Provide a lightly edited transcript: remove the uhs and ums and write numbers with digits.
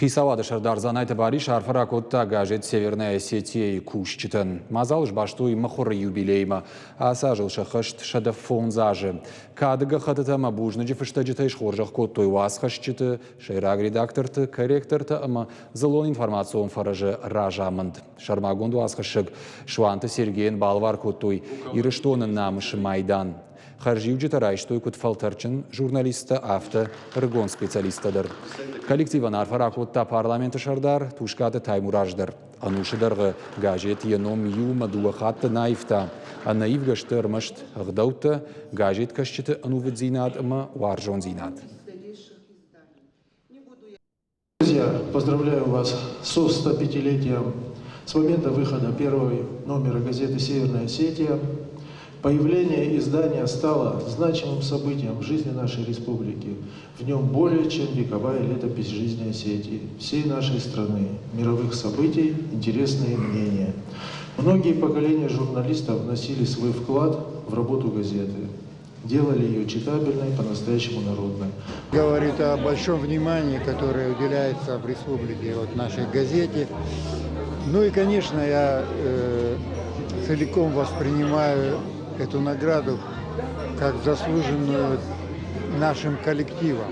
Хицауады сӕрдар Дзанайты Барис арфӕ ракодта газет «Северная Осетия-йы кусджытӕн. Мадзал сбастой мыхуыры юбилеймӕ. Ацы азыл сӕххӕст 105 азы. Кады гӕххӕттытӕ ӕмӕ бузныджы фыстӕджытӕй схорзӕх кодтой уацхӕсджыты, сӕйраг редакторты, корректортӕ ӕмӕ дзыллон информацион фӕрӕзы разамынд. Сӕрмагонд уацхӕссӕг Суанты Сергейӕн балвар кодтой Ирыстоны намысы майдан. Хӕрзиуджытӕ райстой куыд фӕлтӕрджын журналисттӕ, афтӕ ӕрыгон специалисттӕ дӕр. Коллективӕн арфӕ ракодта парламенты сӕрдар Тускъаты Таймураз дӕр. Ӕнусы дӕргъы газет йӕ ном иумӕ дыууӕ хатты нӕ аивта. Ӕнӕивгӕ сты ӕрмӕст ӕгъдӕуттӕ, газеткӕсджыты ӕнувыддзинад ӕмӕ уарзондзинад. Друзья, поздравляю вас со 105-летием с момента выхода первого номера газеты «Северная Осетия». Появление издания стало значимым событием в жизни нашей республики. В нем более чем вековая летопись жизни Осетии, всей нашей страны, мировых событий, интересные мнения. Многие поколения журналистов вносили свой вклад в работу газеты делали ее читабельной, по-настоящему народной. Говорит о большом внимании, которое уделяется в республике вот нашей газете. Ну и, конечно, я целиком воспринимаю эту награду как заслуженную нашим коллективом.